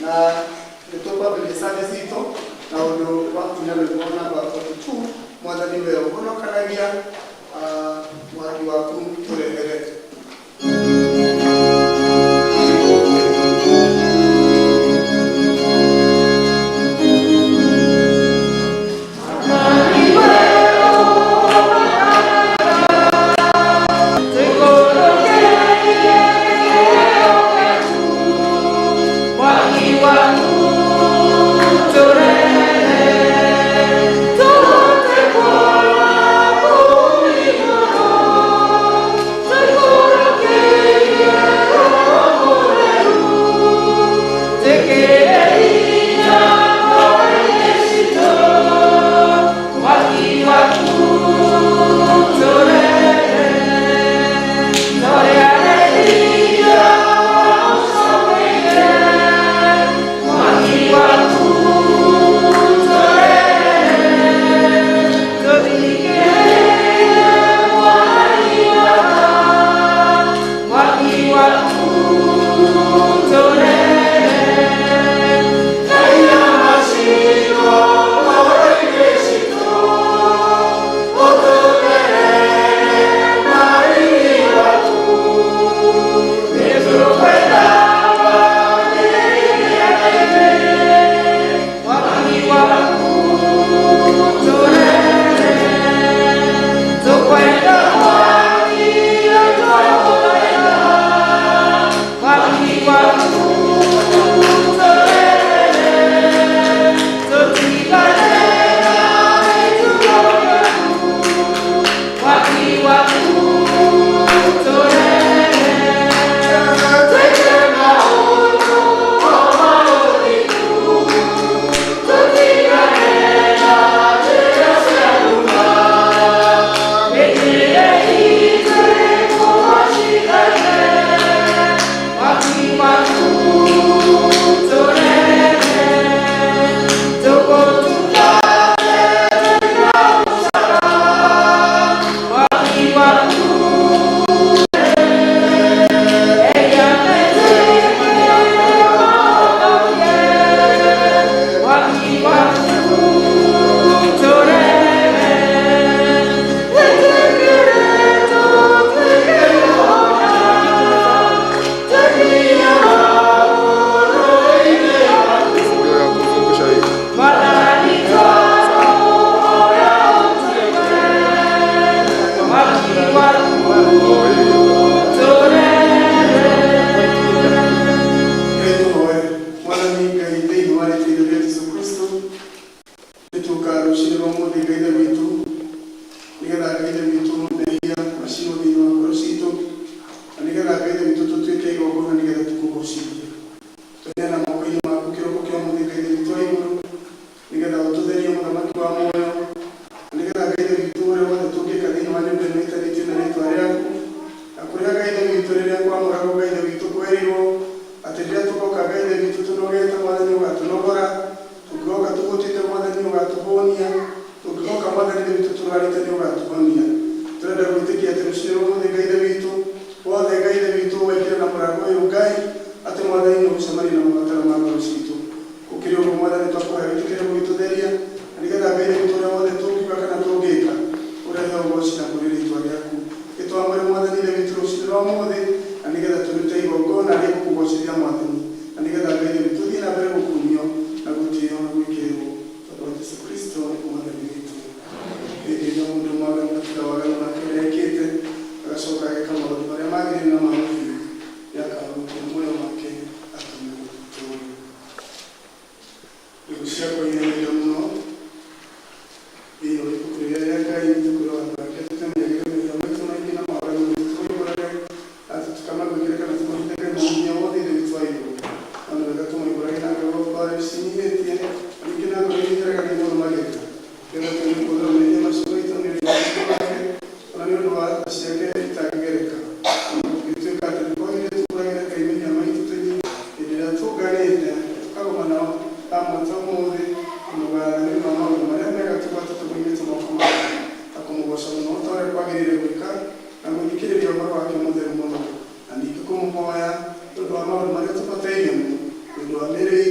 Na nĩ tũkwambĩrĩria service itũ na ũndũ wa kũina rwĩmbo namba 42, Mwathani we ũhonokanagia, mwaki waku tũrehere.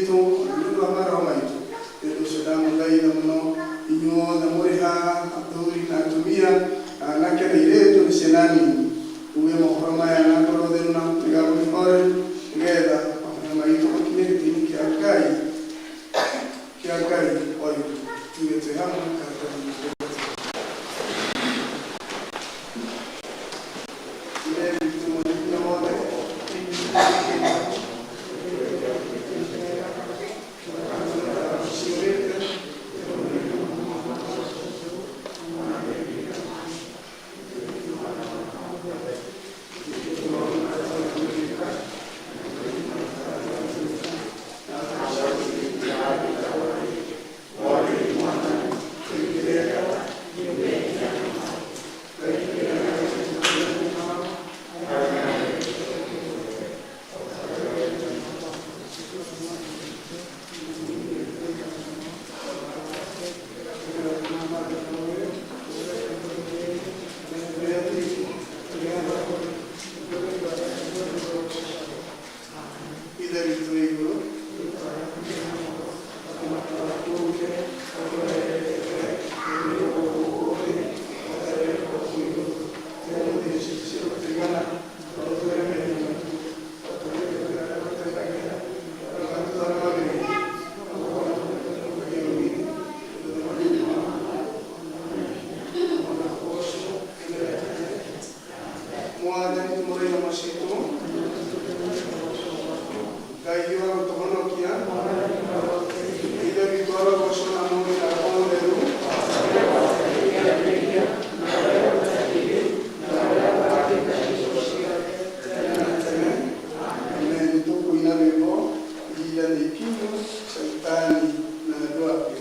Ciitũ na nĩ ũndũ wa maroho maitũ. Nĩ ũndũ ũcio ndamũthaitha mũno inyuothe mũrĩ haha, athuri na atumia, anake na airĩtu na ciana nini, muge mohoro maya na ngoro theru na mĩgambo mĩhoreru, nĩgetha mahoya maitũ makinye gĩtĩ-inĩ kĩa Ngai, kĩa Ngai wa igũrũ. Tuge twĩ hamwe karatathi. Ithe witũ Mwene wothe, Ithe witũ wĩ igũrũ, Mwathani tũmũrĩ na macitũ Ngai wa gũtũhonokia, Ithe witũ arogocwo na Mũriũ na Roho Mũtheru. Tene na tene. Amen. Tũkũina rwĩmbo ihinda nĩ ikinyu, Shaitani na andũ ake.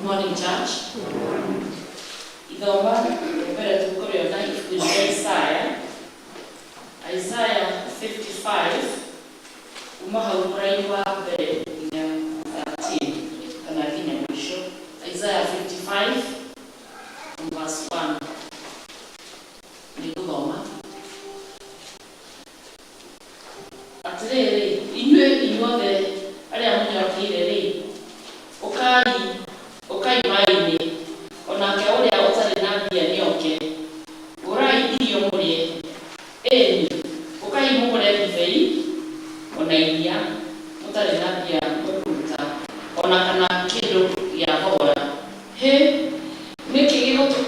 Good morning, church. Ithoma mbere tũkũrĩona ibuku-inĩ rĩa Isaya, Isaiah 55, kuma hau mũraini wa mbere nginya 13 kana nginya mũico. Isaiah 55 from verse 1. Nĩngũthoma. Atĩrĩrĩ, inyuĩ inyuothe arĩa mũnyoteire-rĩ, ũkai, ũkai maĩ-inĩ, o nake ũrĩa ũtarĩ na mbia nĩoke. Gũrai irio mũrĩe. Ĩni, ũkai mũgũre ndibei o na iria, mũtarĩ na mbia mũkũruta, o na kana kĩndũ gĩa thogora. Hĩ, nĩkĩ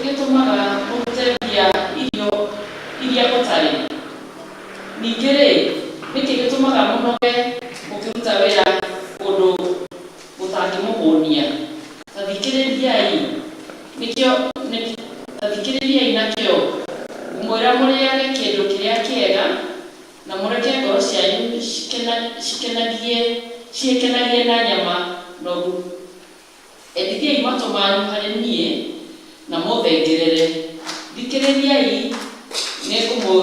gĩtũmaga mũrute mbia irio iria mũtarĩ? Ningĩ-rĩ, nĩkĩ gĩtũmaga mũnoge mũkĩruta wĩra ũndũ ũtangĩmũhũnia? Ta thikĩrĩriai, nĩkĩo, ta thikĩrĩriai nakĩo, ngũmwĩra mũrĩage kĩndũ kĩrĩa kĩega, na mũreke ngoro cianyu cikenagie, ciĩkenagie na nyama noru. Endithiai matũ manyu harĩ niĩ, na mũthengerere. Thikĩrĩriai, nĩngũmũ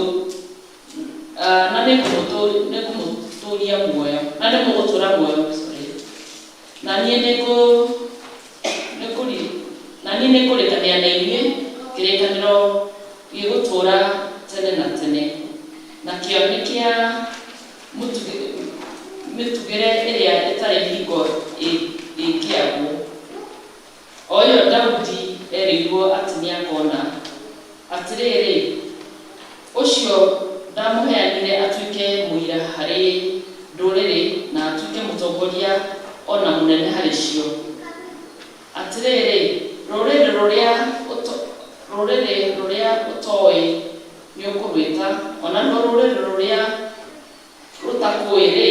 na nĩngũmũtũũria muoyo, na nĩmũgũtũũra muoyo, sorry. Na niĩ nĩngũ na niĩ nĩngũrĩkanĩra na inyuĩ kĩrĩkanĩro gĩgũtũũra tene na tene, nakĩo nĩ kĩa mĩtugĩre ĩrĩa ĩtarĩ hingo ĩngĩagwo, o ĩyo Daudi erĩirwo atĩ nĩakona. Atĩrĩrĩ, ũcio ndamũheanire atuĩke mũira harĩ ndũrĩrĩ na atuĩke mũtongoria o na mũnene harĩ cio. Atĩrĩrĩ, rũrĩrĩ rũrĩa rũrĩrĩ rũrĩa ũtoĩ nĩũkũrwĩta, o naruo rũrĩrĩ rũrĩa rũtakũĩ-rĩ,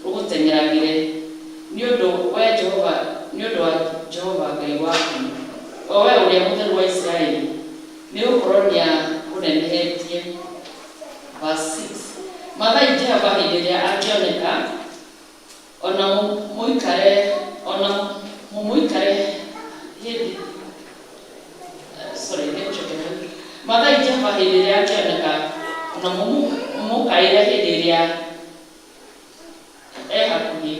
rũgũteng'eragĩre, nĩ ũndũ we Jehova, nĩ ũndũ wa Jehova Ngai waku, o we Ũrĩa Mũtheru wa Isiraeli, nĩgũkorwo nĩakũnenehetie. Verse 6. Mathai Jehova hĩndĩ ĩrĩa angĩoneka, o na mũikare, o na mũmũikare hĩndĩ, sorry, nĩngũcokera hau. Mathai Jehova hĩndĩ ĩrĩa angĩoneka, o na mũmũkaĩre hĩndĩ ĩrĩa e hakuhĩ.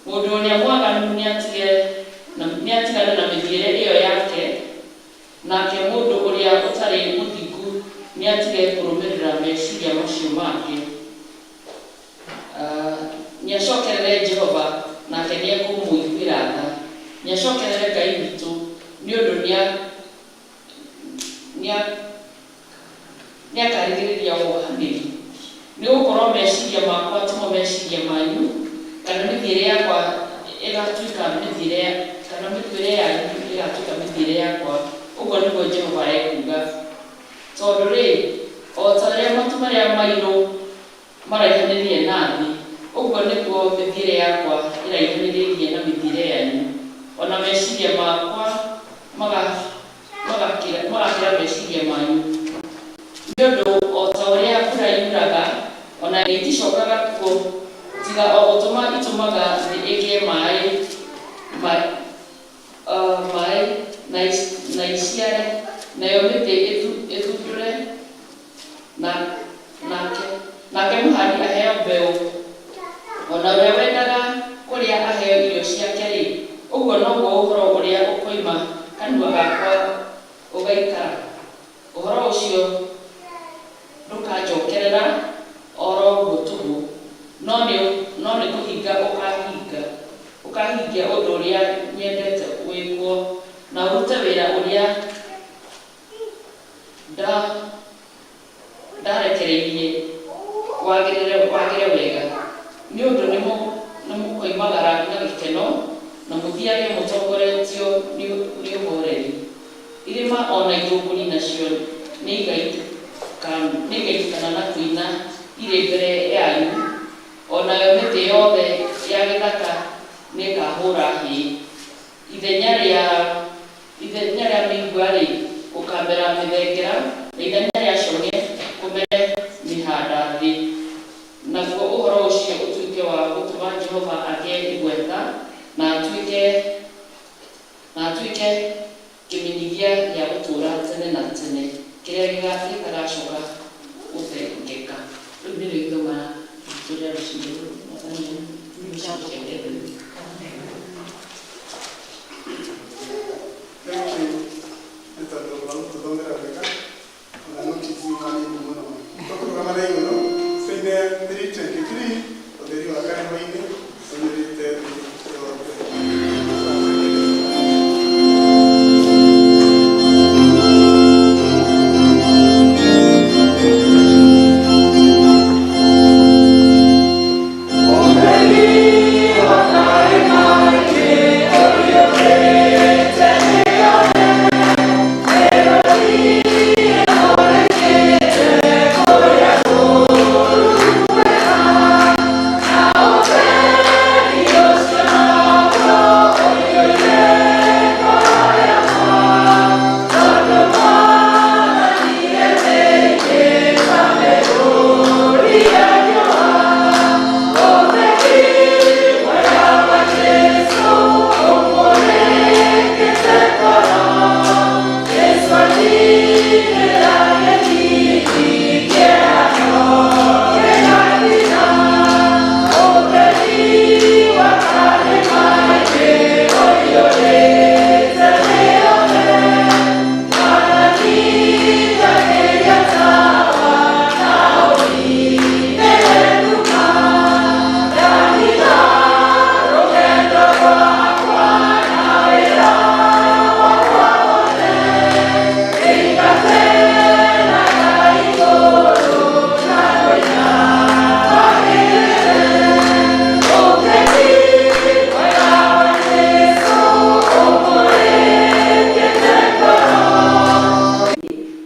Mũndũ ũrĩa mwaganu nĩatige nĩatigane na mĩthiĩre ĩyo yake, nake mũndũ ũrĩa ũtarĩ mũthingu nĩatige kũrũmĩrĩra meciria macio make. Nĩacokerere Jehova, nake nĩekũmũiguĩra tha. Nĩacokerere Ngai witũ, nĩ ũndũ nĩakarigĩrĩria wohanĩri. Nĩgũkorwo meciria makwa timo meciria manyu, kana mĩthiĩre yakwa ĩgatuĩka mĩthiĩre, kana mĩthiĩre yanyu ĩgatuĩka mĩthiĩre yakwa, ũguo nĩguo Jehova ekuuga. Tondũ rĩ, o ta ũrĩa matu marĩa mairũ maraihanĩrĩirie na thĩ, ũguo nĩguo mĩthiĩre yakwa ĩraihanĩrĩirie na mĩthiĩre yanyu, o na meciria makwa magakĩra meciria manyu. Nĩ ũndũ o ta ũrĩa mbura yuraga, o na ĩticokaga kuo, tiga o gũtũma itũmaga thĩ ĩgĩe maĩ, maĩ na iciare, nayo mĩtĩ ĩthundũre, na nake nake mũhandi aheo mbeũ, o na ũrĩa wendaga kũrĩa aheo irio ciake-rĩ, ũguo noguo ũhoro ũrĩa ũkoima kanua gakwa ũgaikara. Ũhoro ũcio ndũkanjokerera oro ũguo tũhũ, no nĩ kũhinga ũkahinga, ũkahingia ũndũ ũrĩa nyendete wĩkwo, na ũrute wĩra ũrĩa ndarekereirie wagĩrĩre wagĩre wega. Nĩ ũndũ nĩmũkoimagara na gĩkeno, na mũthiage mũtongoretio nĩ ũhoreri. Irĩma o na ithũngũri nacio nĩigaitĩkana na kũina irĩ mbere yanyu, o nayo mĩtĩ yothe ya gĩthaka nĩĩkahũũra hĩ. Ithenya rĩa mĩigua-rĩ, gũkaamera mĩthengera, na ithenya rĩa cong'e kũmere mĩhandathi. Naguo ũhoro ũcio ũtuĩke wa gũtũma Jehova agĩe igweta, na atuĩke Na atuĩke kĩmenyithia gĩa gũtũũra tene na tene kĩrĩa gĩtagacoka gũthengeka. Rĩu nĩrĩo ithoma ritũ rĩa rũcinĩ rũrũ. Mwathani nĩmũcoke. Thank you. Nĩ tondũ wa gũtũthomera wega ona notice hanini mũno. Tũkũrũgama na igũrũ tũine 323, ũtheri wa karĩma-inĩ ũiyũrĩte thĩ yothe.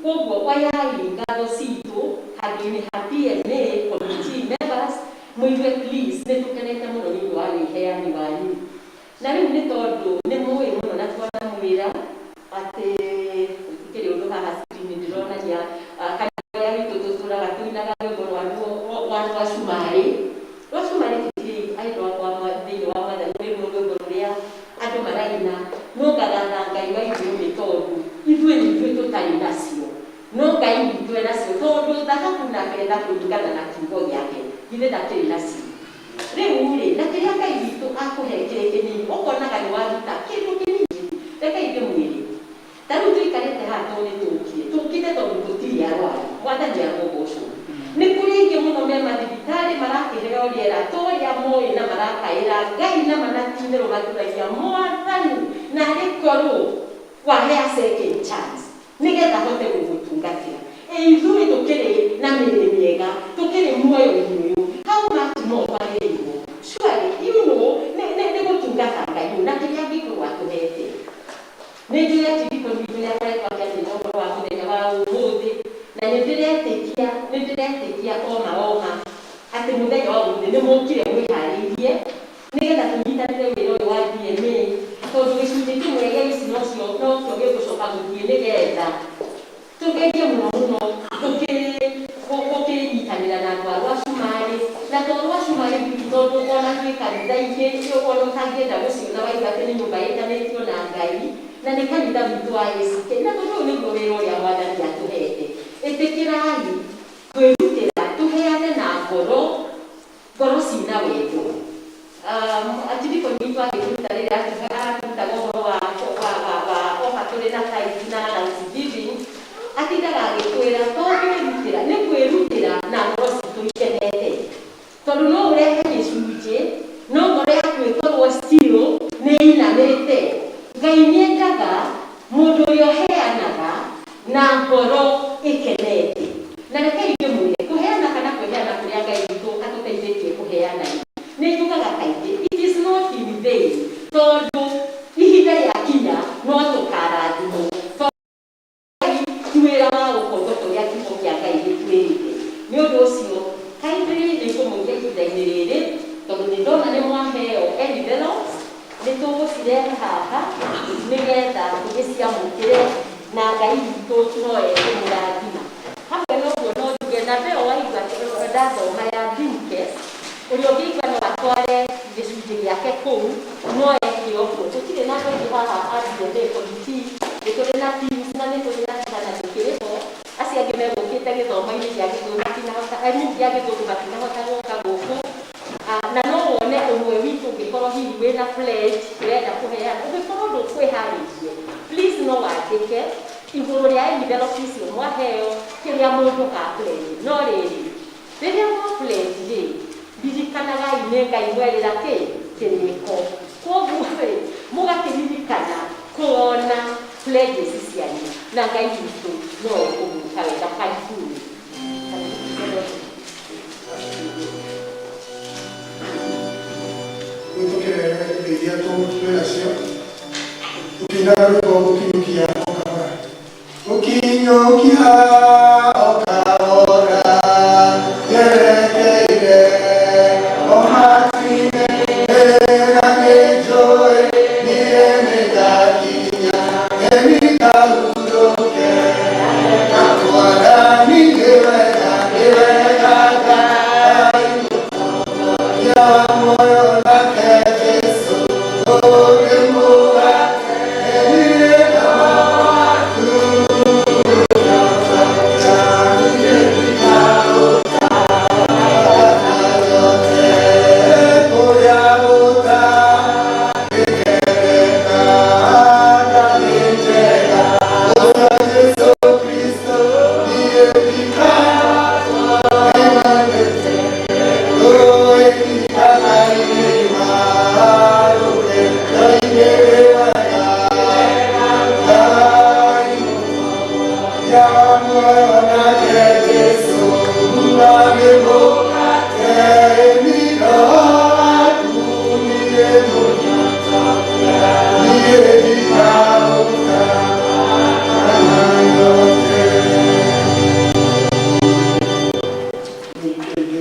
Koguo oyai ngatho citũ handũ-inĩ ha PMA committee members, mũigue please nĩ tũkenete mũno nĩ ũndũ wa wĩheani wanyu. Na rĩu nĩ tondũ nĩ mũĩ mũno na twanamwĩra atĩ gũtikĩrĩ ũndũ haha screen ndĩronania, kanitha ũrĩa witũ tũtũraga tũinaga rwĩmbo rwa rwa cumarĩ. Rwa cumarĩ tũtirĩ andũ akwa thĩinĩ wa Mwathani, nĩruo rwĩmbo rũrĩa andũ maraina. No ngagatha Ngai wa igũrũ nĩ tondũ ithuĩ nĩ ithuĩ tũtarĩ nacio, no Ngai witũ enacio, tondũ thahabu na betha kũringana na kiugo gĩake githĩ ndakĩrĩ nacio. Rĩu rĩ, na kĩrĩa Ngai witũ akũhe kĩrĩ kĩnini, ũkonaga nĩ waruta kĩndũ kĩnini. Rekei ndĩmwĩre, ta rĩu tũikarĩte haha tondũ nĩ tũkire, tũkĩte tondũ tũtirĩ arwaru. Mwathani arogocwo. Nĩ kũrĩ aingĩ mũno me mathibitarĩ marakĩheo rĩera torĩa moĩ na marakaĩra Ngai na manatinĩrwo maturagia Mwathani narĩ korwo wahea second chance nĩgetha hote gũgũtungatĩra. Ĩ ithuĩ tũkĩrĩ na mĩĩrĩ mĩega, tũkĩrĩ muoyo-inĩ ũyũ, how much more twagĩrĩirwo surely nĩ gũtungata Ngai ũyũ na kĩrĩa angĩkorwo atũhete. Nĩ njũĩ archdeacon witũ nĩ akoretwo akĩarĩrĩria ũhoro wa mũthenya wa ũmũthĩ, na nĩ ndĩretĩkia oma oma atĩ mũthenya wa ũmũthĩ nĩ mũkire mwĩharĩirie nĩgetha tũnyitanĩre wĩra ũyũ wa DMA, tondũ gĩcunjĩ kĩmwe gĩa ici nocio nokĩo gĩgũcoka gũthiĩ nĩgetha tũgerie mũno mũno gũkĩnyitanĩra na andũ a Rwacumarĩ, na to Rwacumarĩ wiki, tondũ ona twĩ kanitha ingĩ ona ũtangĩenda gũciona waigua atĩ nĩ nyũmba ĩtanĩtio na Ngai na nĩ kanitha witũ wa ACK, na tondũ ũyũ nĩguo wĩra ũrĩa Mwathani atũhete. Ĩtĩkĩrai kwĩrutĩra tũheane na ngoro, ngoro cina wendo. Archdeacon witũ agĩtũruta rĩrĩa aratũrutaga ũhoro wa oha tũrĩ na tithe na thanksgiving, atindaga agĩtwĩra to kwĩrutĩra, nĩ kwĩrutĩra na ngoro citũ ikenete, tondũ no ũrehe gĩcunjĩ no ngoro yaku ĩkorwo still nĩ ĩinamĩte. Ngai nĩ endaga mũndũ ũrĩa ũheanaga na ngoro ĩkenete. Na rekei ndĩmwĩre, kũheana kana kwĩheana kũrĩa Ngai witũ atũteithĩtie kũheana, nĩ njugaga kaingĩ it is not in vain, tondũ ihinda rĩakinya no tũkarathimwo, ti wĩra wa gũkomba kũrĩa kiugo kĩa Ngai gĩtwĩrĩte. Nĩ ũndũ ũcio kindly nĩ ngũmũria ihinda-inĩ rĩrĩ, tondũ nĩ ndona nĩ mwaheo envelopes, nĩ tũgũcirehe haha nĩgetha tũgĩciamũkĩre, na Ngai witũ no ekũmũrathima. Hamwe na ũguo no njuge namba ĩyo waigua ndathoma ya briefcase, ũrĩa ũngĩigua no atware gĩcunjĩ gĩake kũu no. Kĩroko tũtirĩ na andũ aingĩ haha a DNA committee, nĩ tũrĩ na teams na nĩ tũrĩ na ciana tũkĩrĩ ho. Acio angĩ megũkĩte gĩthomo-inĩ gĩa Gĩthũngũ matinahota, I mean gĩa Gĩthũngũ matinahota gũka gũkũ. Na no wone ũmwe witũ ũngĩkorwo hihi wĩna pledge ũrenda kũheana, ũngĩkorwo ndũkwĩharĩirie, please no wandĩke igũrũ rĩa envelope icio mwaheo kĩrĩa mũndũ a pledge. No rĩrĩ, rĩrĩa mwa pledge rĩ, ririkanagai nĩ Ngai mwerĩra kĩ kĩrĩko, koguo rĩ mũgakĩririkana kuona pledges cianyu, na Ngai witũ no ekũmwĩka wega. Karibuni. Rĩu tũkĩrehe indo iria twĩ nacio tũkĩinaga rwĩmbo gũkinyũkia o kahora, gũkinyũkia o kahora nyerekeire o matu-inĩ, na nĩnjũĩ niĩ nĩngakinya ĩmikahurũke na Mwathani. Nĩ wega, nĩ wega Ngai ya muoyo nake Jesu nĩ mũgate niĩ na waku. Kũrĩa gũtangĩgereka nĩ njega ũcio Jesu Kristo niĩ ndika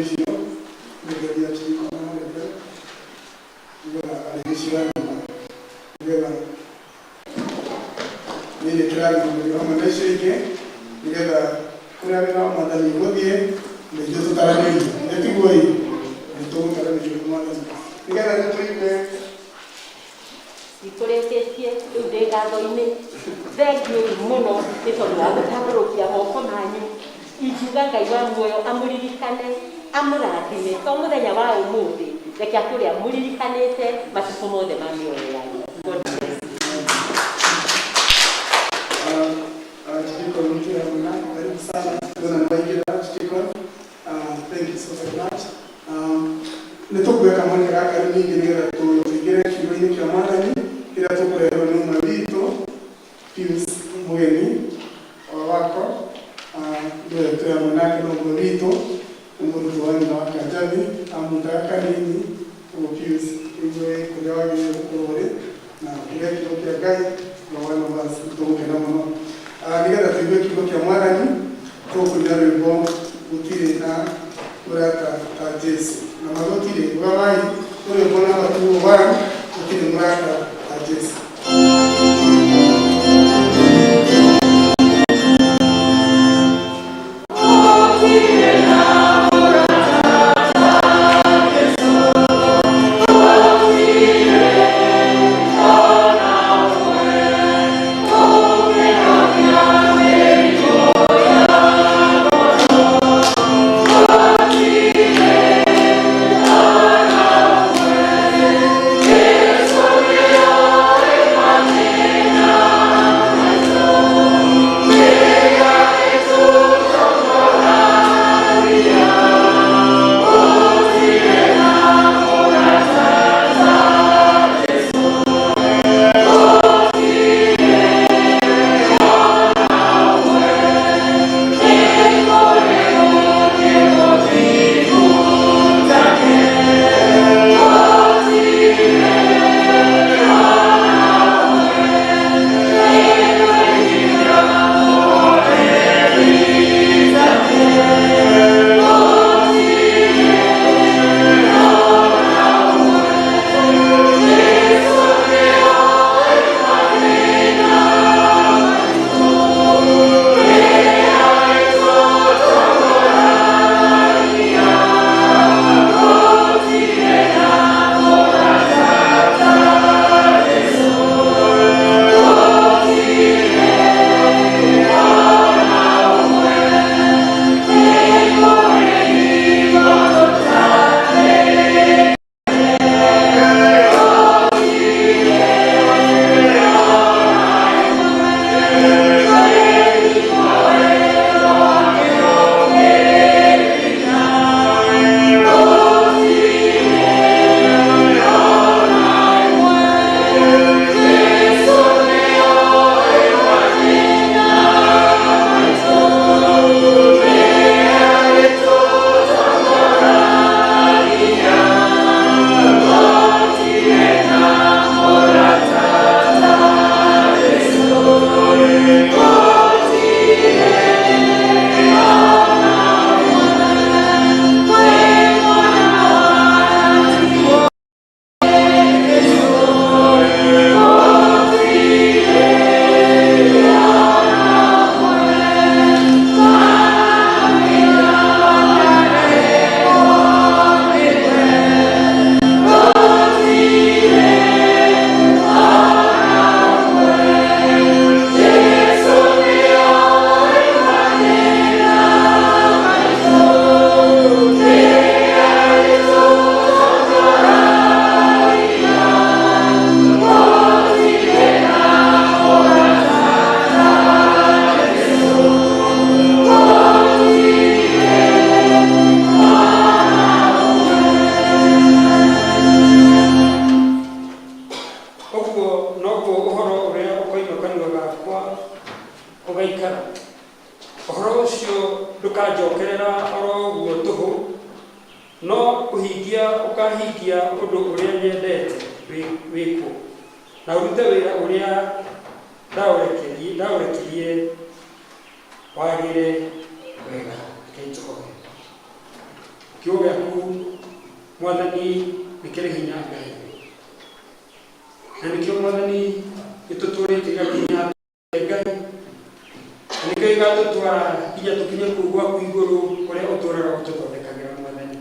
icio nĩgeria cirikona reke nĩgetha arĩgĩcirathima, nĩgetha nĩrĩ kĩrathimo hamwe na icio ingĩ, nĩgetha kũrĩa wĩra wa Mwathani ũgũthiĩ na ithuĩ tũtaranĩrie. Nĩ tiguo ĩ nĩ tũgũtaranĩrio nĩ Mwathani nĩgetha nĩ tũigue. Itũrĩkĩtie rĩu ndĩ ngatho-inĩ, thengiũi mũno nĩ tondũ wa gũtambũrũkia moko manyu. Ingiuga Ngai wa muoyo amũririkane, amũrathime, to mũthenya wa ũmũthĩ, reke atũre amũririkanĩte matukũ mothe ma mĩoyo yanyu. God bless you. Archdeacon Mtu Hamuna, karibu sana. Ndona nĩwaingĩra Archdeacon. Thank you so very much. Nĩ tũkuoya kamweke gaka rĩu ningĩ nĩgetha tũingĩre kiugo-inĩ kĩa Mwathani kĩrĩa tũkũreherwo nĩ ũmwe witũ, Pius Mũgeni o wako. Nĩwe twĩ hamwe nake, no ũmwe witũ, nĩ mũrutwo wa nyina wa Kanjabi, amutaga kanini. Ũguo Pius, igue kũrĩa wagĩrĩire gũkorwo ũrĩ na kũrĩa kiugo kĩa Ngai na one of us, nĩ tũgũkena mũno. Nĩgetha tũigue kiugo kĩa Mwathani, tũkũina rwĩmbo "Gũtirĩ na Mũrata ta Jesu", na ma gũtirĩ. Rũgamai, nĩ rwĩmbo namba 201, "Gũtirĩ Mũrata ta Jesu". Yesu. Ũguo noguo ũhoro ũrĩa ũkoima kanua gakwa ũgaikara. Ũhoro ũcio ndũkanjokerera oro ũguo tũhũ, no kũhingia ũkahingia ũndũ ũrĩa nyendete wĩkwo, na ũrute wĩra ũrĩa ndaũrekirie wagĩre wega. Rekei tũhoe. Kiugo gĩaku Mwathani nĩ kĩrĩ hinya Ngai, na nĩkĩo Mwathani gĩtũtwarĩte gĩgakinya Ngai, na nĩkĩo gĩgatũtwara nginya tũkinye kũu gwaku igũrũ kũrĩa ũtũraga ũtũthondekagĩra Mwathani.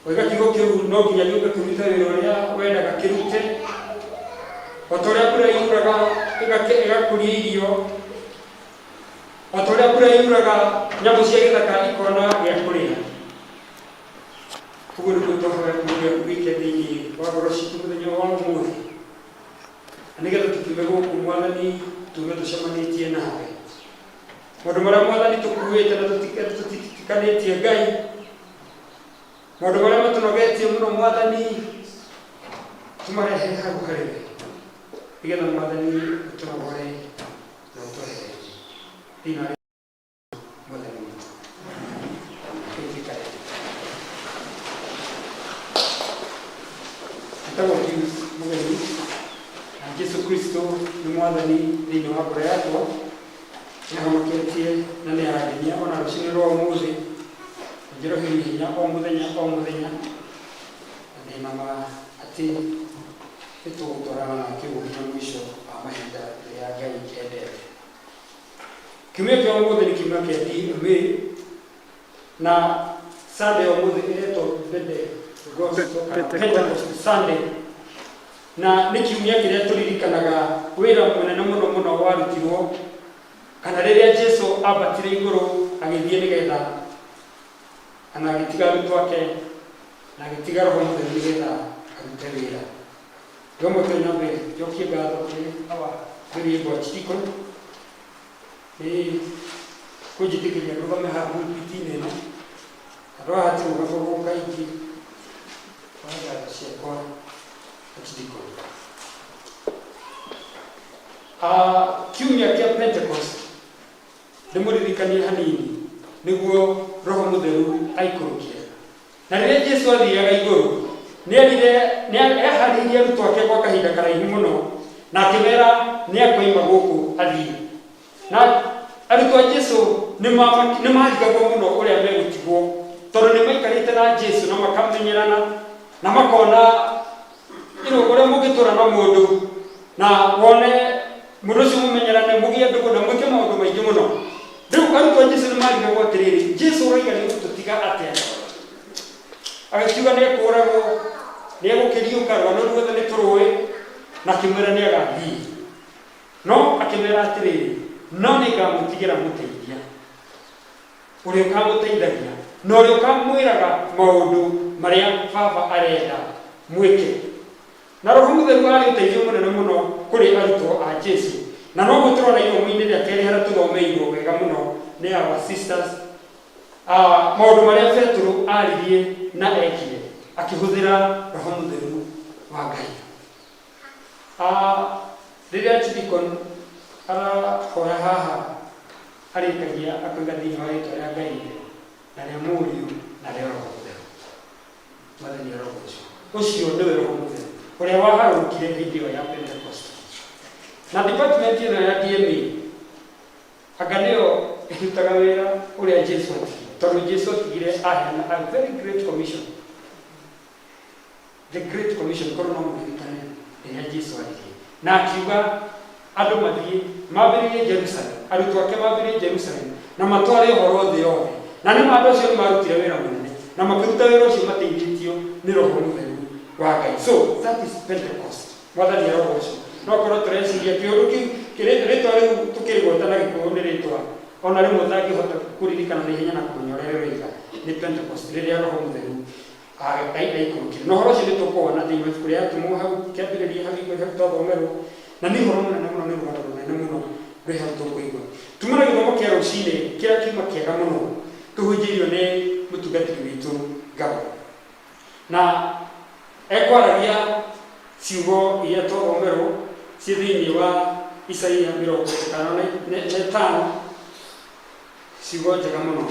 Waiga kiugo kĩu no nginya gĩũke kĩrute wĩra ũrĩa wendaga kĩrute, o ta ũrĩa mbura yuraga ĩgakũria irio, o ta ũrĩa mbura yuraga nyamũ cia gĩthaka ikona gĩa kũrĩa. Ũguo nĩguo twahoya kiugo gĩaku gĩike thĩinĩ wa ngoro citũ mũthenya wa ũmũthĩ, na nĩgetha tũkiume gũkũ Mwathani tuume tũcemanĩtie nawe. Maũndũ marĩa Mwathani tũkuĩte na tũtitikanĩtie Ngai, maũndũ marĩa matũnogetie mũno Mwathani, tũmarehe hau harĩ we, nĩgetha Mwathani ũtũnogore na ũtwehererie thĩinĩ wa Mwathani witũ. Rĩu tũikare thĩ. Njĩtagwo Pius Mũgeni, na Jesu Kristo nĩ Mwathani thĩinĩ wa ngoro yakwa. Nĩ ahonoketie na nĩ arangenia ona rũcinĩ rwa ũmũthĩ. Anjeroheirie hinya o mũthenya o mũthenya, na ndĩna ma atĩ nĩ tũgũtwarana nake ũguo nginya mũico wa mahinda rĩrĩa Ngai endete. Kiumia kĩa ũmũthĩ nĩ kiumia kĩa DMA, na Sunday ya ũmũthĩ ĩretwo Pentecost kana Pentecost Sunday, na nĩ kiumia kĩrĩa tũririkanaga wĩra mũnene mũno mũno warutirwo kana rĩrĩa Jesu ambatire igũrũ agĩthiĩ nĩgetha kana agĩtiga arutwo ake na agĩtiga Roho Mũtheru nĩgetha arute wĩra. Rĩmwe kĩo nyambe njokie ngatho kũrĩ awa Rĩrĩmbwa Archdeacon nĩ kũnjĩtĩkĩria ndũgame haha pulpit-inĩ ĩno. Handũ haha hatirũgamagwo kaingĩ kwa ngatho ciakwa Archdeacon. Kiumia kĩa Pentecost ndĩmũririkanie hanini nĩguo Roho Mũtheru aikũrũkire. Na rĩrĩa Jesu aathiaga igũrũ, nĩerire, nĩeharĩirie arutwo ake gwa kahinda karaihu mũno, na akĩmera nĩakoima gũkũ athiĩ. Na arutwo a Jesu nĩmarigagwo mũno ũrĩa megũtigwo, tondũ nĩmaikarĩte na Jesu na makamenyerana na makona ũrĩa mũngĩtũra na mũndũ na wone mũndũ ũcio mũmenyerane, mũgĩe ndũgũ na mwĩke maũndũ maingĩ mũno. Rĩu arutwo a Jesu nĩmarigagwo atĩrĩrĩ, Jesu ũroiga nĩ ũgũtũtiga atĩa? Agĩkiuga nĩ ekũũragwo, nĩ egũkĩriũka, rũgano ruothe nĩ tũrũĩ, na akĩmwĩra nĩ agathiĩ. No akĩmera atĩrĩrĩ, no nĩ ngamũtigĩra mũteithia, ũrĩa ũkamũteithagia, na ũrĩa ũkamwĩraga maũndũ marĩa Baba arenda mwĩke. Na Roho Mũtheru aarĩ ũteithio mũnene mũno kũrĩ arutwo a Jesu. Na noguo tũrona ithomo-inĩ rĩa kerĩ harĩa tũthomeirwo wega mũno nĩ our sisters, maũndũ marĩa Petero aaririe na ekire akĩhũthĩra Roho Mũtheru wa Ngai. Rĩrĩa Archdeacon arahoya haha arĩkagia akoiga thĩinĩ wa rĩtwa rĩa Ngai Ithe na rĩa Mũriũ na rĩa Roho Mũtheru. Mwathani arogocwo. Ũcio nĩwe Roho Mũtheru ũrĩa waharũrũkire hĩndĩ ĩyo ya Pentecost. Na department ĩno ya DMA anga nĩyo ĩrutaga wĩra ũrĩa Jesu atigire, tondũ Jesu atigire aheana a very great commission. The Great Commission, korwo no mũririkane rĩrĩa Jesu aririe na akiuga andũ mathiĩ mambĩrĩrie Jerusalem, arutwo ake mambĩrĩrie Jerusalem na matware ũhoro thĩ yothe. Na nĩ ma andũ acio nĩ marutire wĩra mũnene na makĩruta wĩra ũcio mateithĩtio nĩ Roho Mũtheru wa Ngai. So that is Pentecost. Mwathani arogocwo. No korwo tũreciria kĩũndũ kĩu rĩtwa rĩu tũkĩrĩgweta na Gĩkũyũ nĩ rĩtwa ona rĩmwe ũtangĩhota kũririkana na ihenya na kũmenya ũrĩa rĩroiga, nĩ Pentecost rĩrĩa Roho Mũtheru aikũrũkire. Na ũhoro ũcio nĩ tũkũwona thĩinĩ wa ibuku rĩa Atũmwo hau kĩambĩrĩria hau igũrũ hau twathomerwo, na nĩ ũhoro mũnene mũno, nĩ rũgano rũnene mũno rwĩ hau tũkũigua. Tuma na gĩthomo kĩa rũcinĩ kĩrĩa kiuma kĩega mũno tũhunjĩirio nĩ mũtungatĩri witũ Ngabo, na ekwaragia ciugo Ciugo iria twathomerwo ciĩ thĩinĩ wa Isaia 55, ciugo njega mũno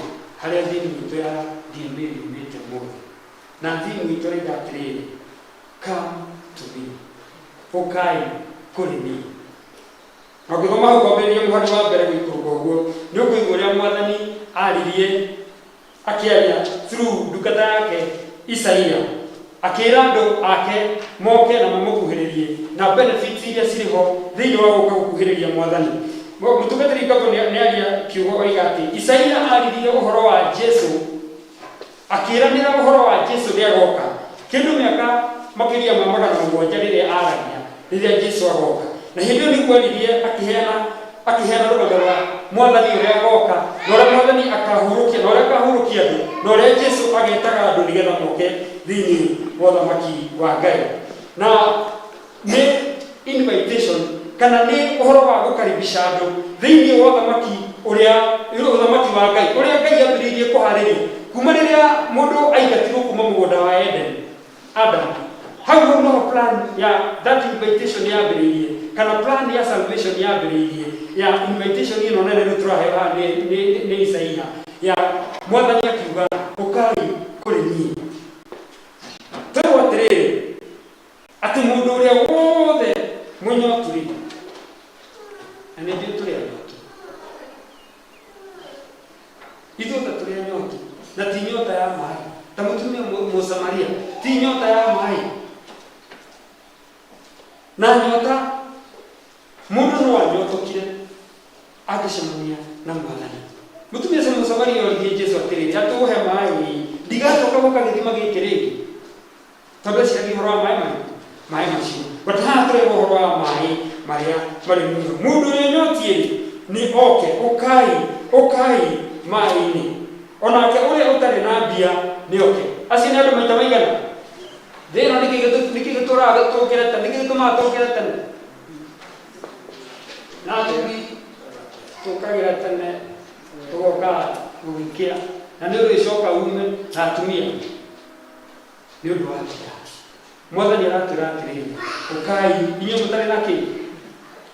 harĩa theme itũ ya DMA yumĩte ũmũthĩ. Na theme itũ ĩroiga atĩrĩrĩ, "Come to me," ũkai kũrĩ niĩ. Na ũngĩthoma hau kwambĩrĩria mũhari wa mbere gũikũrũka ũguo, nĩ ũkũigua ũrĩa Mwathani aririe akĩaria through ndungata yake Isaia, akĩra andũ ake moke na mamũkuhĩrĩrie na benefits iria cirĩ ho thĩinĩ wa gũka gũkuhĩrĩria Mwathani. Mũtungatĩri Ngabo nĩ aria kiugo oiga atĩ Isaia aririe ũhoro wa Jesu, akĩranĩra ũhoro wa Jesu nĩ agoka kĩndũ mĩaka makĩria ma 700 rĩrĩa aragia rĩrĩa Jesu agoka. Na hĩndĩ ĩyo nĩguo aririe akĩheana rũgano rwa Mwathani ũrĩa agoka, na ũrĩa Mwathani akahurũkia, na ũrĩa akahurũkia andũ, na ũrĩa Jesu agetaga andũ nĩgetha moke thĩinĩ wa ũthamaki wa Ngai. Na nĩ invitation kana nĩ ũhoro wa gũkaribisha andũ thĩinĩ wa ũthamaki ũrĩa, ũthamaki wa Ngai ũrĩa Ngai ambĩrĩirie kũharĩria kuma rĩrĩa mũndũ aingatirwo kuma mũgũnda wa Eden, Adam. Hau hau noho plan ya that invitation yambĩrĩirie, kana plan ya salvation yambĩrĩirie, ya invitation ĩno nene rĩu tũraheo haha nĩ Isaia, ya Mwathani akiuga, "Ũkai kũrĩ niĩ." Twerwo atĩrĩrĩ, atĩ mũndũ ũrĩa wothe mũnyotu rĩ, na nĩ njũĩ tũrĩ anyotu ithuothe, tũrĩ anyotu, na ti nyota ya maĩ ta mũtumia Mũsamaria, ti nyota ya maĩ. Na nyota mũndũ no anyotokire angĩcemania na Mwathani. Mũtumia ũcio Mũsamaria oririe Jesu atĩrĩrĩ, atũhe maĩ, ndigacoka gũka gĩthima gĩkĩ rĩngĩ, tondũ eciragia ũhoro wa maĩ marĩkũ? Maĩ macio. But haha tũrerwo ũhoro wa maĩ marĩa marĩ muoyo. Mũndũ ũrĩa ũnyotiĩ rĩ, nĩ oke. Ũkai, ũkai maĩ-inĩ. Onake ũrĩa ũtarĩ na mbia nĩ oke. Acio nĩ andũ maita maigana thĩ ĩno? Nĩkĩ gĩtũraga tũkĩre tene? Nĩkĩ gĩtũmaga tũkĩre tene? Na athuri tũkagĩra tene, tũgoka gũgĩkĩa, na nĩ ũrĩcoka ume. Na atumia nĩ ũndũ wa mbia. Mwathani aratwĩra atĩrĩrĩ, "Ũkai inyuĩ mũtarĩ na kĩ."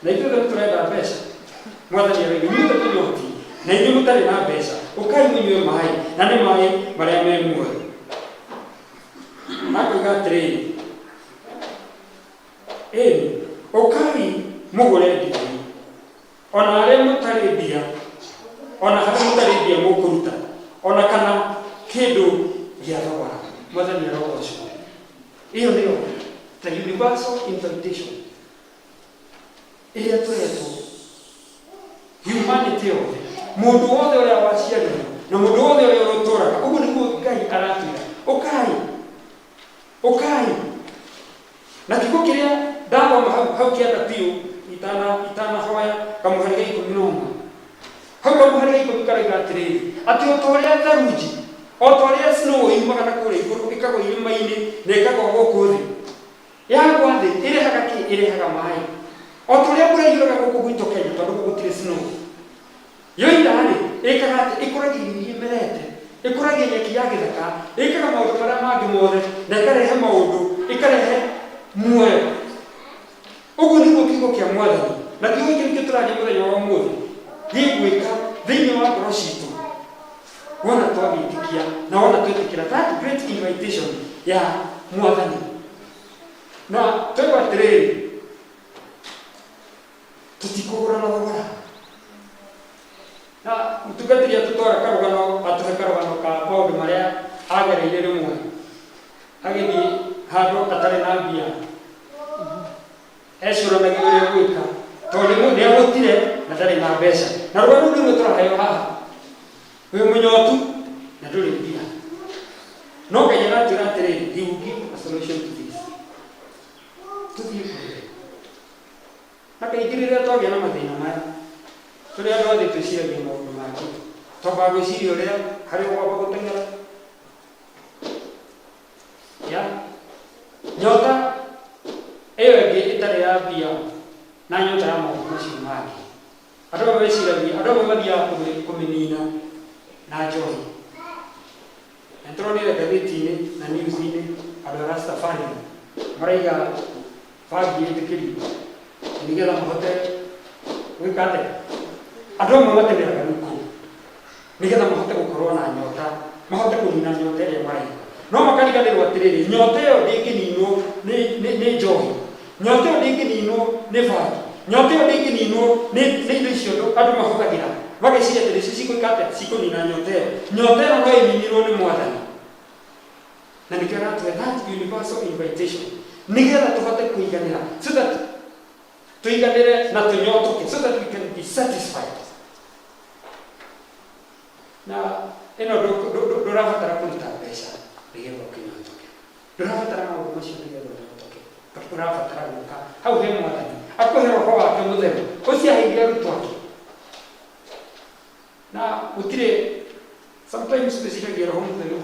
Na ithuĩ nĩ tũrenda mbeca. Mwathani arauga, "Inyuĩ tũnyoti na inyuĩ mũtarĩ na mbeca, ũkai mũnyue maĩ," na nĩ maĩ marĩa me muoyo. Akoiga atĩrĩrĩ, "Ĩni, ũkai mũgũre ndibei, ona arĩa mũtarĩ mbia, ona harĩa mũtarĩ mbia mũkũruta, ona kana kĩndũ gĩa thogora." Mwathani arogocwo. Ĩyo nĩyo the universal invitation ĩrĩa tũretwo humanity yothe, mũndũ wothe ũrĩa waciarirwo na mũndũ wothe ũrĩa ũrũtũraga. Ũguo nĩguo Ngai aratwĩra, "Ũkai, ũkai." Na kiugo kĩrĩa ndathoma hau hau kĩanda biũ itanahoya, kamũhari ga 11 hau, kamũhari ga 10 karauga atĩrĩrĩ, atĩ o ta ũrĩa tharunji, o ta ũrĩa snow yumaga na kũrĩa igũrũ, ĩkagwa irĩma-inĩ na ĩkagwa gũkũ thĩ, yagwa thĩ ĩrehaga kĩ? Ĩrehaga maĩ. O ta ũrĩa mbura yuraga gũkũ gwitũ Kenya, tondũ gũkũ gũtirĩ snow, yoira rĩ, ĩkaga atĩ ĩkũragia irio iria imerete, ĩkũragia nyeki ya gĩthaka, ĩkaga maũndũ marĩa mangĩ mothe, na ĩkarehe maũndũ, ĩkarehe muoyo. Ũguo nĩguo kiugo kĩa Mwathani, na kiugo gĩkĩ nĩkĩo tũraria mũthenya wa ũmũthĩ, gĩgwĩka thĩinĩ wa ngoro citũ wona twagĩtĩkia na wona twĩtĩkĩra that great invitation ya Mwathani. Na twaigua atĩrĩrĩ, tũtikũgũra na thogora. Na mũtungatĩri atũtwara karũgano, atũhe karũgano ka maũndũ marĩa agereire rĩmwe agĩthiĩ handũ atarĩ na mbia, ecũranagia ũrĩa gwĩka tondũ nĩ ahũtire na ndarĩ na mbeca. Na rũgano rũu nĩruo tũraheo haha: wĩ mũnyotu na ndũrĩ mbia, no Ngai aratwĩra atĩrĩrĩ, he will give a solution to this. Tũthiĩ kũrĩ we. Na kaingĩ rĩrĩa twagĩa na mathĩna maya, tũrĩ andũ athĩ, twĩciragia maũndũ mangĩ. Twambaga gwĩciria ũrĩa harĩa ũkwamba gũteng'era ya nyota ĩyo ĩngĩ ĩtarĩ ya mbia na nyota ya maũndũ macio mangĩ. Andũ amwe meciragia, andũ amwe mathiaga kũmĩnina na njohi. Na nĩtũronire ngathĩti-inĩ na news-inĩ andũ a Rastafari maraiga. Bangi ĩtĩkĩrio nĩgetha mahote gwĩka atĩa? Andũ amwe matemeraga rĩu kũu nĩgetha mahote gũkorwo na nyota, mahote kũnina nyota ĩrĩa maraigua. No makariganĩrwo atĩrĩrĩ, nyota ĩyo ndĩngĩninwo nĩ njohi, nyota ĩyo ndĩngĩninwo nĩ bangi, nyota ĩyo ndĩngĩninwo nĩ indo icio andũ mahũthagĩra, mageciria atĩ nĩcio cigwĩka atĩa? Cikũnina nyota ĩyo. Nyota ĩno no ĩninirwo nĩ Mwathani. Na nĩkĩo aratũhe that universal invitation nĩgetha tũhote kũiganĩra, so that tũiganĩre na tũnyotoke, so that we can be satisfied. Na ĩno ndũrabatara kũruta mbeca nĩgetha ũkĩnyotoke, ndũrabatara maũndũ macio nĩgetha ũnyotoke, but ũrabatara gũka hau he Mwathani akũhe Roho wake Mũtheru ũcio aheire arutwo ake. Na gũtirĩ, sometimes twĩciragia Roho Mũtheru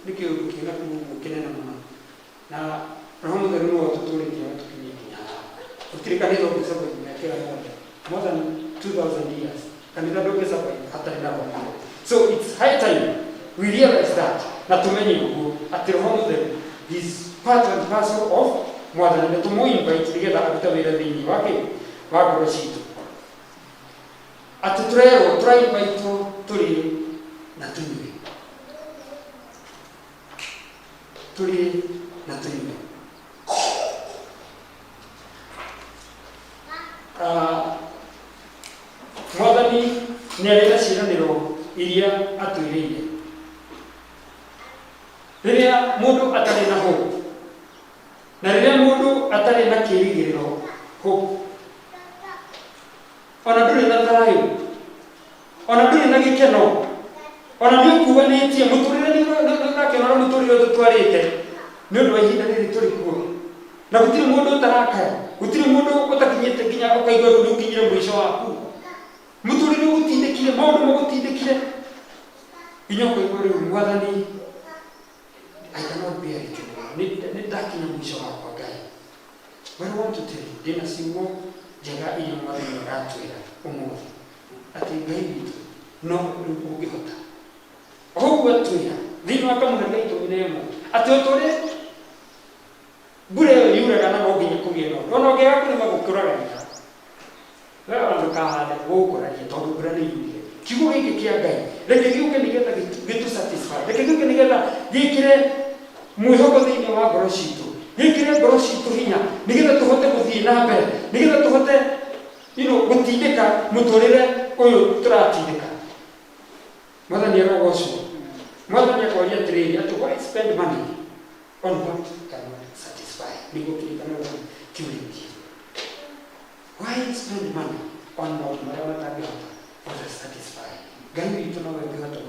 nĩ kĩũndũ kĩna kũu ũguo kĩnene mũno, na Roho Mũtheru nĩwe ũtũtũrĩtie agatũkinyia nginya haha. Gũtirĩ kanitha ũngĩ survive mĩaka ĩyo yothe, more than 2000 years, kanitha ndũngĩ survive hatarĩ na Roho Mũtheru. So it's high time we realize that na tũmenye ũguo atĩ Roho Mũtheru is part and parcel of Mwathani, na tũmũ invite nĩgetha arute wĩra thĩinĩ wake wa ngoro citũ. Atĩ tũrerwo, tũrainvaitwo tũrĩe na tũnyue, tũrĩe na tũnyue. Mwathani nĩ arĩ na ciĩranĩro iria atwĩrĩire. Rĩrĩa mũndũ atarĩ na hope, na rĩrĩa mũndũ atarĩ na kĩĩrĩgĩrĩro, hope, ona ndũrĩ na thayũ, ona ndũrĩ na gĩkeno, ona nĩ ũkuanĩtie mũtũrĩre, nĩ ũrakĩona ũrĩa mũtũrĩre ũtũtwarĩte nĩ ũndũ wa ihinda rĩrĩ tũrĩ kuo, na gũtirĩ mũndũ ũtarakaya, gũtirĩ mũndũ ũtakinyĩte nginya ũkaigua rĩu nĩ ũkinyire mũico waku. Mũtũrĩre ũgũtindĩkire, maũndũ magũtindĩkire nginya ũkaigua rĩu, Mwathani, I cannot bear it anymore. Nĩ ndakinya mũico wakwa, Ngai. But I want to tell you, ndĩna ciugo njega iria Mwathani aratwĩra ũmũthĩ, atĩ Ngai witũ no rĩu ũngĩhota. O ũguo atwĩra thĩinĩ wa kamũhari ga 11 atĩ o ta ũrĩa mbura ĩyo yuraga na no nginya kũgĩe na ũndũ, ona ũngĩaga kũrĩma gũkũraga ria, we ona ndũkahande gũgũkũra ria tondũ mbura nĩ yurire. Kiugo gĩkĩ kĩa Ngai reke gĩũke nĩgetha gĩtũ satisfy, reke gĩũke nĩgetha gĩkĩre mwĩhoko thĩinĩ wa ngoro citũ, gĩkĩre ngoro citũ hinya nĩgetha tũhote gũthiĩ na mbere, nĩgetha tũhote gũtindĩka mũtũrĩre ũyũ tũratindĩka. Mwathani arogocwo. Mwathani akoria atĩrĩrĩ, atĩ why spend money on what cannot satisfy? Nĩguo kĩrĩkanĩro kiurĩtie. Why spend money on maũndũ marĩa matangĩhota gũtũ satisfy? Ngai witũ nowe ũngĩhota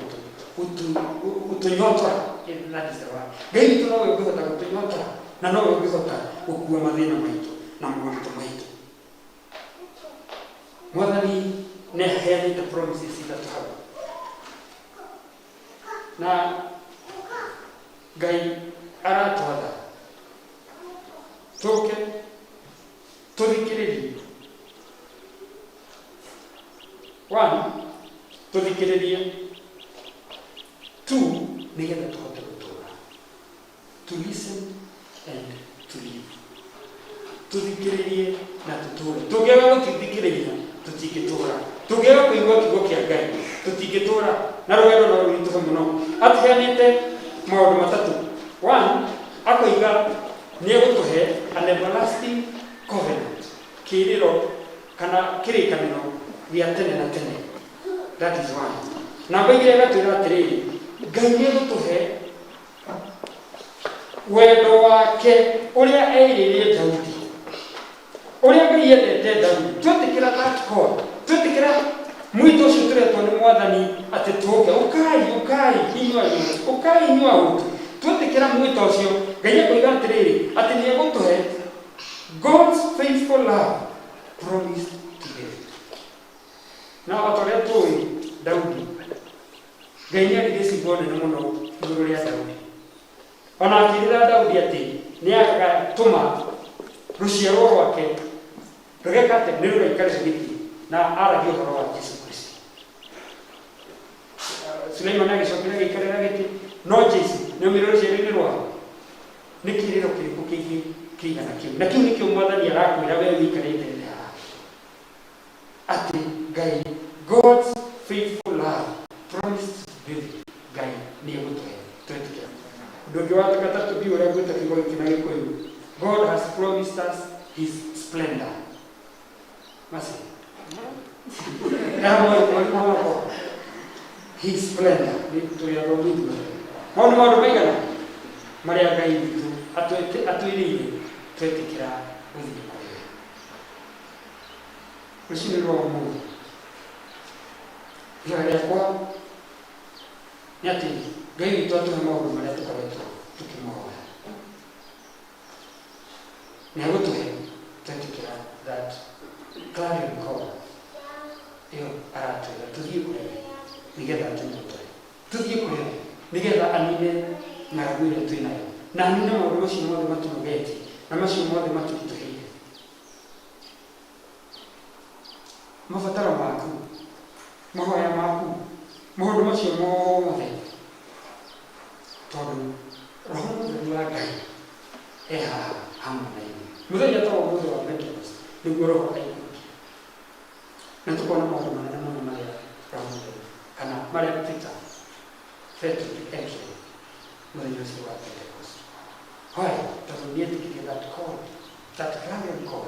gũtũnyotora. That is the word. Ngai witũ nowe ũngĩhota gũtũnyotora na nowe ũngĩhota gũkua mathĩna maitũ na moritũ maitũ. Mwathani nĩ aheanĩte promises ithatũ hau, na Ngai aratwatha tũke tũthikĩrĩrie. One, tũthikĩrĩrie. Two, nĩgetha tũhote gũtũra. To listen and to live. Tũthikĩrĩrie na tũtũre. Tũngĩaga gũtithikĩrĩria tũtingĩtũra. Tũngĩaga kũigua kiugo kĩa Ngai tũtingĩtũra, na rũgendo no rũritũhe mũno. Atũheanĩte maũndũ matatũ. One, akoiga nĩ egũtũhe an everlasting covenant, kĩĩrĩro kana kĩrĩkanĩro gĩa tene na tene. That is one. Namba igĩrĩ agatwĩra atĩrĩrĩ, Ngai nĩ egũtũhe wendo wake ũrĩa erĩire Daudi, ũrĩa Ngai endete Daudi. Twetĩkĩra that call, twetĩkĩra mwĩto ũcio tũretwo nĩ Mwathani atĩ tũke, ũkai, ũkai inyuĩ ayuti, ũkai inyuĩ ahũtu, twetĩkĩra mwĩto ũcio, Ngai akoiga atĩrĩrĩ, atĩ nĩ egũtũhe God's faithful love promised to David. Na o ta ũrĩa tũĩ, Daudi, Ngai nĩ aririe ciugo nene mũno igũrũ rĩa Daudi. Ona akĩrĩra Daudi atĩ nĩ agatũma rũciaro rwake rũgeka atĩ nĩ rũgaikarĩra gĩtĩ, na aragia ũhoro wa Jesu Kristo. Suleimani agĩcokera agĩikarĩra gĩtĩ, no Jesu nĩ aumire rũciaro-inĩ rwao. Nĩ kĩĩrĩro kĩrĩkũ kĩngĩ? Kĩigana kĩu na kĩu nĩkĩo Mwathani arakwĩra we ũikarĩte thĩ haha atĩ Ngai, God's faithful love promised to David, Ngai nĩ egũtũhe twetĩkĩra. Ũndũ ũngĩ wa gatatũ, ndiũ ũrĩa ngwĩta kiugo gĩkĩ na Gĩkũyũ, God has promised us his splendor. Masi wakwa, his splendor nĩ tũrĩ athomi ithuothe. Mau nĩ maũndũ maigana marĩa Ngai witũ atwĩrĩire twetĩkĩra gũthiĩ kũrĩ we. Rũcinĩ rwa ũmũthĩ, ihoya rĩakwa nĩ atĩ Ngai witũ atũhe maũndũ marĩa tũkoretwo tũkĩmũhoya. Nĩ agũtũhe twetĩkĩra that clarion call ĩyo aratwĩra tũthiĩ kũrĩ we nĩgetha atũnyotore, tũthiĩ kũrĩ we nĩgetha anine ng'aragu ĩrĩa twĩ nayo na anine maũndũ macio mothe matũnogetie na macio mothe matũritũhĩire. Mabataro maku, mahoya maku, maũndũ macio mothe, tondũ Roho Mũtheru wa Ngai e haha hamwe na ithuĩ. Mũthenya ta wa ũmũthĩ wa Pentecost nĩguo Roho aikũrũkire na tũkona maũndũ manene mũno marĩa Roho Mũtheru kana marĩa Peter Petro ekire mũthenya ũcio wa Pentecost. Why? Tondũ nĩetĩkirie that call, that clarion call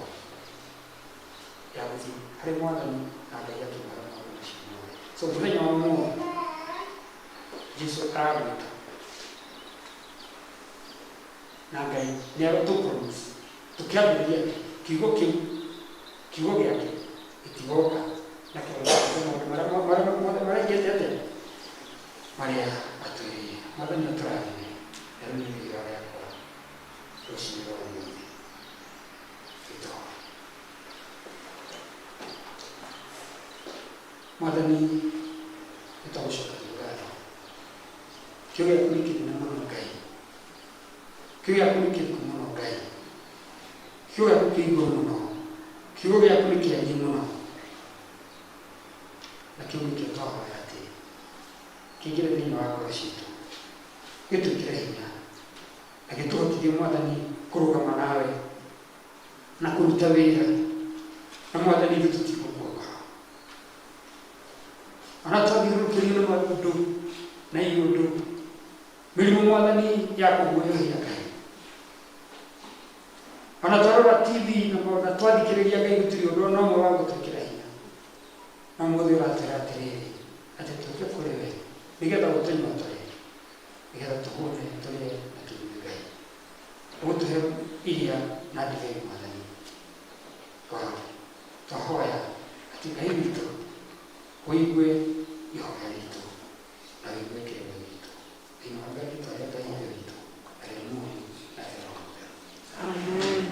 ya gũthiĩ harĩ Mwathani, na Ngai akĩmũhe maũndũ macio mothe. So mũthenya wa ũmũthĩ Jesu aragwĩta na Ngai nĩ aratũ promise tũkĩambĩrĩria atĩ kiugo kĩu, kiugo gĩake gĩtigoka na kĩroka maũndũ marĩa mothe marĩa atĩa marĩa atwĩrĩire. Mwathani atũrathime. Na rĩu nĩ ihoya rĩakwa rũcinĩ rwa ũmũthĩ. Gĩthomo. Mwathani, nĩ twagũcokeria ngatho. Kiugo gĩaku nĩ kĩnene mũno, Ngai. Kiugo gĩaku nĩ kĩriku mũno, Ngai. Kiugo gĩaku kĩ igũrũ mũno. Kiugo gĩaku nĩ kĩariĩ mũno, na kĩu nĩkĩo twahoya atĩ kĩingĩre thĩinĩ wa ngoro citũ, gĩtwĩkĩre hinya na gĩtũhotithie, Mwathani, kũrũgama nawe na kũruta wĩra na Mwathani. Ithuĩ tũtigũkua ngoro ona twathiũrũrũkĩrio nĩ maũndũ na iũndũ, mĩrimũ, Mwathani, ya kũguoyohia, Ngai. Ona twarora TV na twathikĩrĩria, Ngai, gũtirĩ ũndũ ona ũmwe wa gũtwĩkĩra hinya. No mũthĩ ũratwĩra atĩrĩrĩ, atĩ tũke kũrĩ we nĩgetha ũtũnyotore, nĩgetha tũhũne, tũrĩe na tũnyue. Ngai, ũgũtũhe iria na ndibei. Mwathani, twahoya atĩ Ngai witũ ũigue ihoya ritũ na ũigue kĩrĩro gitũ thĩinĩ wa Ngai rĩtwa rĩa Ngai Ithe witũ na rĩa Mũriũ na rĩa Roho Mũtheru. Amen.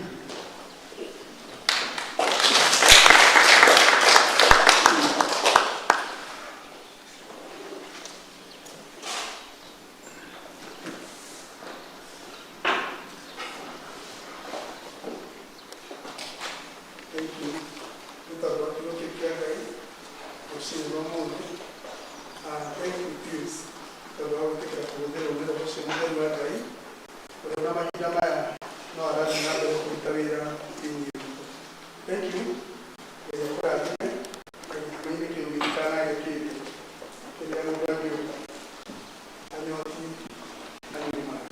Thank you. Nĩ tondũ wa kiugo kĩu kĩa Ngai rũcinĩ rwa ũmũthĩ. Thank you, Pius, tondũ wa gwĩtĩkĩra kũhũthĩrwo nĩ Roho ũcio Mũtheru wa Ngai ũrĩa na mahinda maya no arathiĩ na mbere kũruta wĩra thĩinĩ witũ. Thank you. Ngai akũrathime na gĩtũmi-inĩ kĩu gĩtikanage kĩndũ kĩrĩa mũndũ angĩũka anyoti anyue maĩ.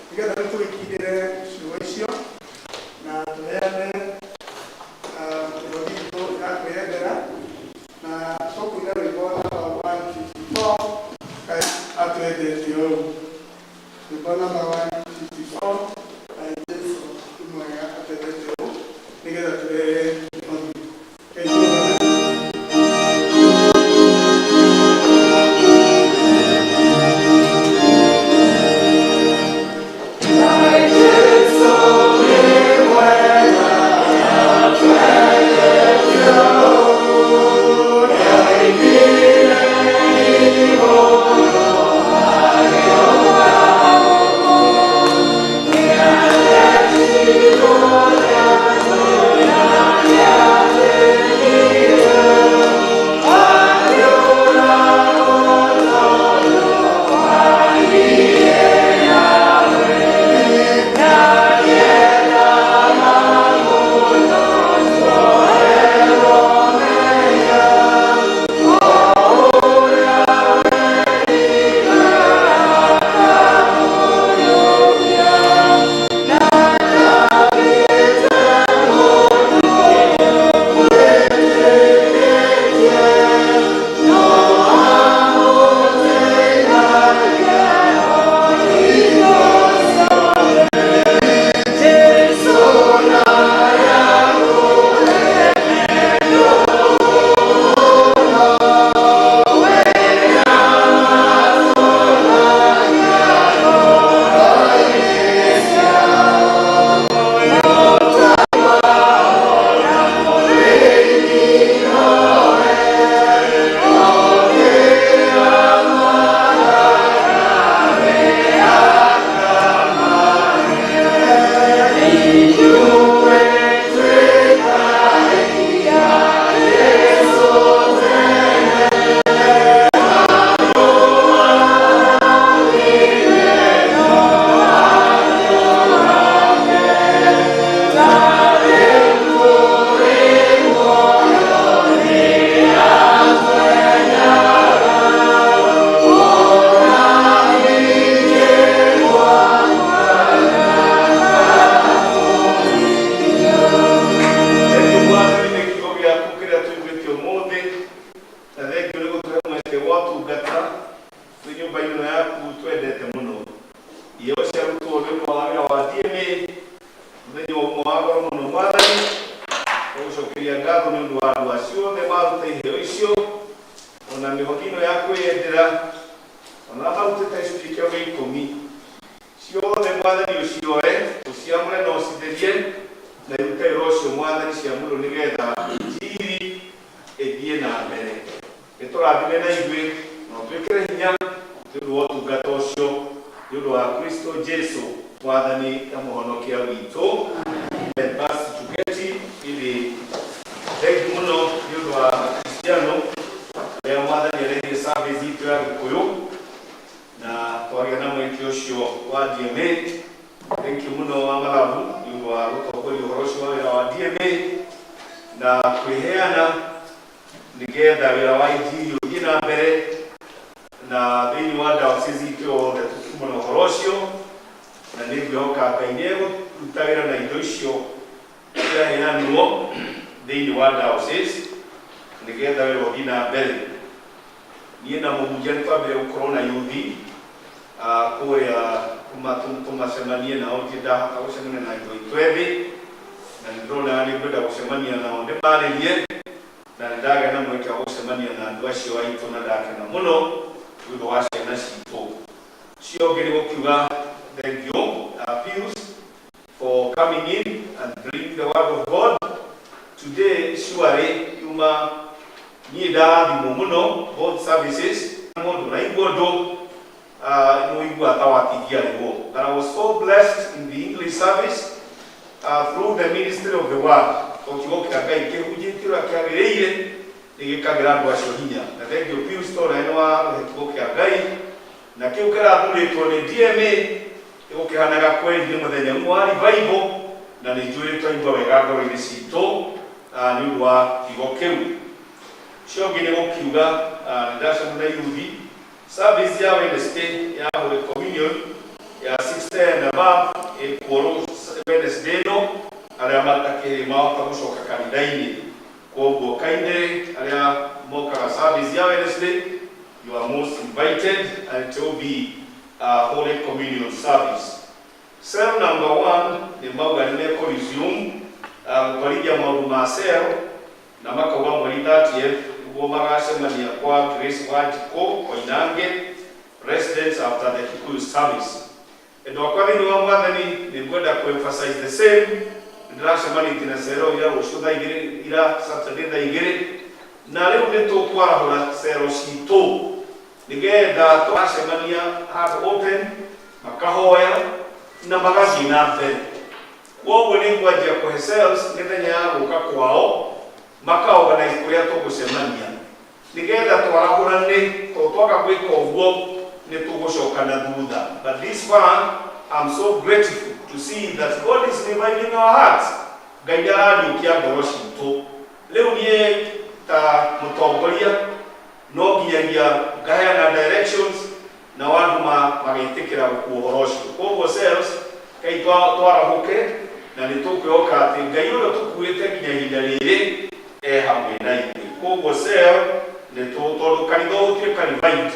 Nĩgetha rĩu tũgĩkindĩre ciugo icio na tũheane mĩhothi itũ ya kwĩyendera na tũkũina rwĩmbo namba 154, Ngai atwendete ũũ. Rwĩmbo namba 154, Ngai Jesu nĩ mwega atwendete ũũ, nĩgetha tũrehe mĩhothi. Ngai tũrũgame. Tũgũcokeria ngatho nĩ ũndũ wa andũ acio othe maruta iheo icio, ona mĩhothi ĩno ya kwĩyendera, ona arĩa marutĩte gĩcunjĩ kĩao gĩa ikũmi. Ciothe Mwathani ũcioe, ũciamũre na ũcitherie, na irute wĩra ũcio Mwathani ciamũrwo nĩgetha injiri ĩthiĩ na mbere. Nĩtũrathime na ithuĩ na ũtwĩkĩre hinya nĩ ũndũ wa ũtungata ũcio, nĩ ũndũ wa Kristo Jesu Mwathani na Mũhonokia witũ. Amen. Basi tuketi ili thengiũ mũno nĩ ũndũ wa Akristiano arĩa Mwathani arehire service itũ ya Gĩkũyũ na twagĩa na mweke ũcio wa DMA. Thengiũ mũno wa Malabu nĩ ũndũ wa gũtongoria ũhoro ũcio wa wĩra wa DMA na kwĩheana nĩgetha wĩra wa injiri ũthiĩ na mbere na thĩinĩ wa diocese itũ yothe tũkiuma na ũhoro ũcio, na nĩ ngwĩhoka Ngai nĩ egũruta wĩra na indo icio ciaheanwo thĩinĩ wa diocese nĩgetha wĩra ũthiĩ na mbere. Niĩ na mũhunjia nĩ twambire gũkorwo na yuthi kũrĩa tũmacemanie nao, ndirĩ ndahota gũcemania na andũ aitũ ethĩ, na nĩ ndĩrona nĩ ngwenda gũcemania nao ndĩmarĩrie, na nĩ ndagĩa na mweke wa gũcemania na andũ acio aitũ na ndakena mũno nĩ ũndũ wa ciana citũ. Ũcio ũngĩ nĩ gũkiuga thengiũ Pius for coming in and bring the word of God today. Surely yuma niĩ ndarathimwo mũno both services, mũndũ naigua ũndũ nĩũigua ta watigia rĩwo. But I was so blessed in the English service through the ministry of the word, to kiugo kĩa Ngai kĩhunjĩtio ũrĩa kĩagĩrĩire nĩ gĩkagĩra andũ acio hinya, na thengiũ Pius tondũ nawe nĩ warũhe kiugo kĩa Ngai na kĩu kĩrathurĩtwo nĩ DMA gĩgũkĩhanaga kweri nĩ mũthenya ũmwe wa revival, na nĩ njũĩ twaigua wega ngoro-inĩ citũ nĩ ũndũ wa kiugo kĩu. Ũcio ũngĩ nĩ gũkiuga nĩ ndacemania na yuthi service ya Wednesday ya Holy Communion ya 6 and above ĩkuo Wednesday ĩno, arĩa matakĩrĩ mahota gũcoka kanitha-inĩ. Koguo kainde arĩa mokaga service ya Wednesday, you are most invited and it will be a Holy Communion service. Cell number 1 nĩ mauga nĩ mekũ resume gũtwarithia maũndũ ma cell, na makauga mweri 30th nĩguo magacemania kwa Grace Wanjikũ Koinange residence after the Kikuyu service. Endwa akwa thĩinĩ wa Mwathani, nĩ ngwenda kũ emphasize the same. Nĩ ndĩracemanĩtie na cero ira rũciũ thaa igĩrĩ, ira Saturday thaa igĩrĩ, na rĩu nĩ tũkwarahũra cero citũ nĩgetha twacemania handũ open makahoya na magathiĩ na mbere. Koguo nĩ ngwanjia kũhe cells mĩthenya ya gũka kwao, makaorganize kũrĩa tũgũcemania nĩgetha twarahũrane, tondũ twaga gwĩka ũguo nĩ tũgũcoka na thutha. But this far I'm so grateful to see that God is reviving our hearts. Ngai nĩ arariũkia ngoro citũ. Rĩu niĩ ta mũtongoria no nginyagia ngaheana directions na andũ magetĩkĩra gũkua ũhoro ũcio. Koguo cells kai twarahũke, na nĩ tũkwĩhoka atĩ Ngai ũrĩa tũkuĩte nginya ihinda rĩrĩ e hamwe na ithuĩ. Koguo cell nĩ tondũ kanitha ũgũtuĩka revived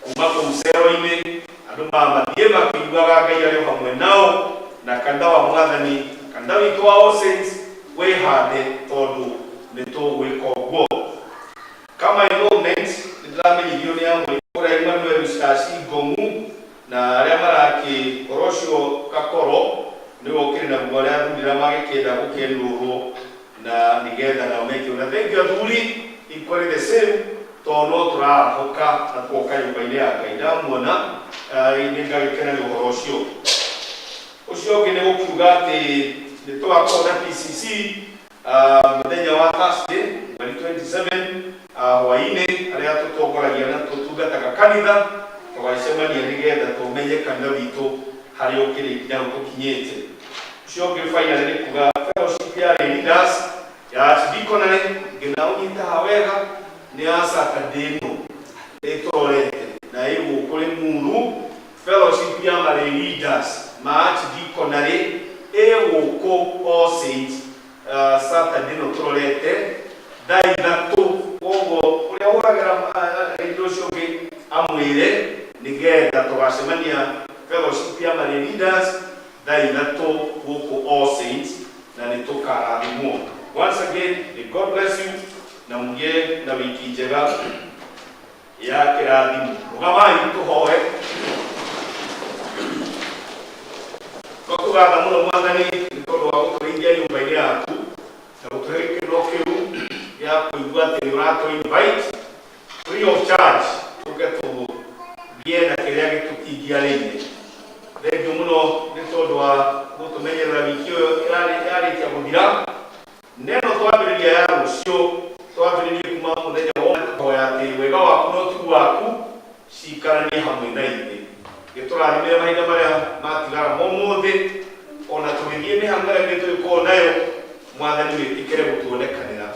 kuma kũu cero-inĩ, andũ mathiĩ makĩiguaga Ngai arĩ o hamwe nao, na kanitha wa Mwathani, kanitha witũ wa All Saints wĩhande, tondũ nĩ tũgwĩka ũguo. Kama enrollment, nĩ ndĩramenyithio nĩ amwe kũrĩa Emmanuel Caci Ngomu na arĩa marakĩ ũhoro ũcio Kakoro nĩwe ũkĩrĩ naguo, arĩa athuri arĩa magĩkĩenda gũkĩenrũrwo na nĩgetha nao mekĩrwo. Na thengiũ athuri equally the same, tondũ no tũrarahũka na tũgoka nyũmba-inĩ ya Ngai, ndamuona nĩ ngagĩkena nĩ ũhoro ũcio. Ũcio ũngĩ nĩ gũkiuga atĩ nĩ tũgakorwo na PCC mũthenya wa Thursday mweri 27 hwaĩ-inĩ, arĩa tũtongoragia na tũtungataga kanitha tũgacemania nĩgetha tũmenye kanitha witũ harĩa ũkĩrĩ nginya hau tũkinyĩte. Ũcio ũngĩ finally nĩ kuga fellowship ya leaders ya archdeaconry, ngĩna ũnyite haha wega, nĩ ya Saturday ĩno ĩtũrorete na ĩgũkũ Limuru. Fellowship ya marĩ leaders ma archdeaconry ĩgũkũ All Saints Saturday ĩno tũrorete thaa 3. Koguo ũrĩa ũhũragĩra indo ũcio ũngĩ amwĩre nĩgetha tũgacemania fellowship ya marĩ leaders thaa 3 gũkũ All Saints, na nĩ tũkarathimwo. Once again, may God bless you na mũgĩe na wiki njega ya kĩrathimo. Rũgamai tũhoe. Twakũgatha mũno Mwathani nĩ tondũ wa gũtũrĩithia nyũmba-inĩ yaku na gũtũhe gĩkeno kĩu gĩa kũigua atĩ nĩ ũratũ invite free of charge tũke tũgĩe na kĩrĩa gĩtũtingiarĩire. Thengiũ mũno nĩ tondũ wa gũtũmenyerera wiki ĩyo yarĩkia gũthira. Neno twambĩrĩria ya rũciũ twambĩrĩrie kuma mũthenya wothe tũhoya atĩ wega waku na ũtugi waku cikaranie hamwe na ithuĩ. Gĩtũrathimĩre mahinda marĩa matigara ma ũmũthĩ ona tũgĩthiĩ mĩhang'o ĩrĩa ĩngĩ tũgĩkorwo nayo. Mwathani, wĩtĩkĩre gũtuonekanĩra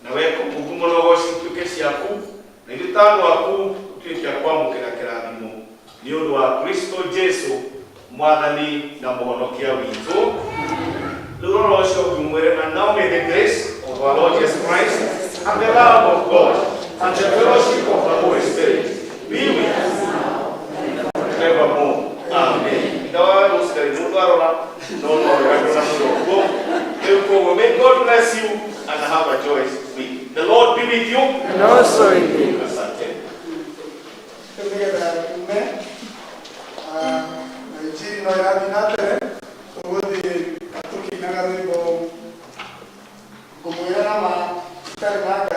na weka ngumo na ũgoci ituĩke ciaku na ithuĩ ta andũ aku tũtuĩke a kwamũkĩra kĩrathimo nĩ ũndũ wa Kristo Jesu Mwathani na Mũhonokia witũ. Rĩu rora ũcio ũngĩ ũmwĩre, "And now may the grace of our Lord Jesus Christ and the love of God and the fellowship of the Holy Spirit be with us evermore. Amen." Ingawa rũciũ mũndũ arora no no wega ndona mũndũ ũguo. Rĩu koguo, may God bless you and have a joyous week. The Lord be with you. And also with you. Asante. Rĩu nĩgetha tume na injiri no ĩrathiĩ na mbere, tũgũthiĩ tũkĩinaga rwĩmbo "Ngũmwĩra na ma itarĩ na